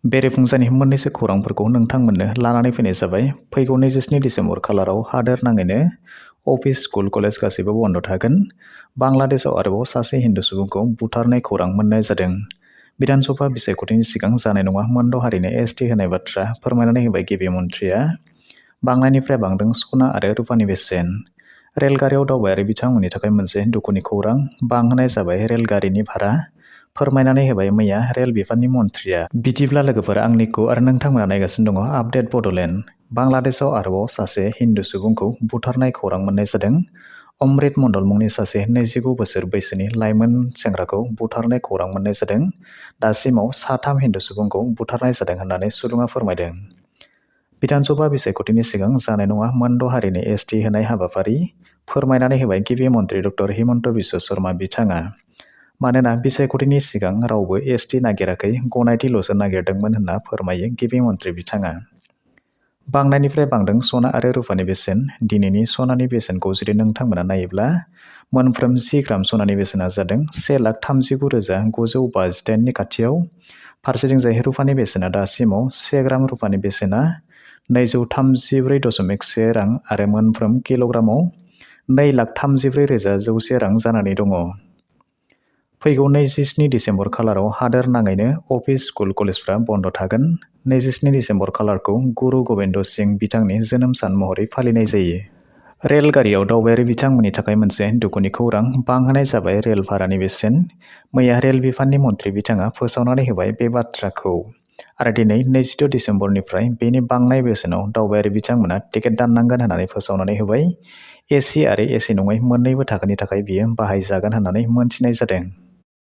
बेरेफुंजानि मोननैसो खौरांफोरखौ नोंथांमोननो लानानै फैनाय जाबाय। फैगौ 27 डिसेम्बर खालाराव हादोर नाङैनो अफिस, स्कुल, कलेज गासैबो बन्द थागोन। बांलादेशआव आरोबाव सासे हिन्दु सुबुंखौ बुथारनाय खौरां मोननाय जादों। बिधानसभा बिसायख'थिनि सिगां जानाय नङा मोनद' हारिनो एसटि होनाय बाथ्रा फोरमायनानै होबाय गिबि मन्थ्रिया। बांनायनिफ्राय बांदों सना आरो रुपानि बेसेन। रेलगारियाव दावबायारि बिथांमोननि थाखाय मोनसे दुखुनि खौरां, बांहोनाय जाबाय रेलगारिनि भारा। फोरमायनानै होबाय मैया रेल बिफाननि मन्थ्रिया। बिदिब्ला लोगोफोर, आंनिखौ आरो नोंथांमोना नायगासिनो दङ आपडेट बड'लेण्ड। बांलादेशआव आरोबाव सासे हिन्दु सुबुंखौ बुथारनाय खौरां मोननाय जादों। अमृत मण्डल मुंनि सासे 29 बोसोर बैसोनि लाइमोन सेंग्राखौ बुथारनाय खौरां मोननाय जादों। दासिमाव 3 हिन्दु सुबुंखौ बुथारनाय जादों होननानै सुलुङा फोरमायदों। बिधानसभा बिसायख'थिनि सिगां जानाय नङा मोनद' हारिनि एसटि होनाय हाबाफारि फोरमायनानै होबाय गिबि मन्थ्रि डक्टर हिमन्त बिश्व शर्मा बिथाङा। मानोना बिसायख'थिनि सिगां रावबो एसटि नागिराखै, गनायथिल'सो नागिरदोंमोन होनना फोरमायो गिबि मन्थ्रि बिथाङा। बांनायनिफ्राय बांदों सना आरो रुपानि बेसेन। दिनैनि सनानि बेसेनखौ जुदि नोंथांमोना नायोब्ला मोनफ्रोम 10 ग्राम सनानि बेसेना जादों 1,39,958 नि खाथियाव। फारसेथिंजाय रुपानि बेसेना दासिमाव 1 ग्राम रुपानि बेसेना 234.1 रां आरो मोनफ्रोम किल'ग्रामाव 2,34,100 रां जानानै दङ। फैगौ 27 डिसेम्बर खालाराव हादोर नाङैनो अफिस, स्कुल, कलेजफ्रा बन्द थागोन। 27 डिसेम्बर खालारखौ गुरु गोबिन्द सिंह बिथांनि जोनोम सान महरै फालिनाय जायो। रेलगारियाव दावबायारि बिथांमोननि थाखाय मोनसे दुखुनि खौरां, बांहोनाय जाबाय रेल भारानि बेसेन। मैया रेल बिफाननि मन्थ्रि बिथाङा फोसावनानै होबाय बे बाथ्राखौ। आरो दिनै 26 डिसेम्बरनिफ्राय बेनि बांनाय बेसेनाव दावबायारि बिथांमोना टिकेट दाननांगोन होननानै फोसावनानै होबाय। एसि आरो एसि नङै मोन्नैबो थाखोनि थाखाय बियो बाहायजागोन होननानै मोनथिनाय जादों।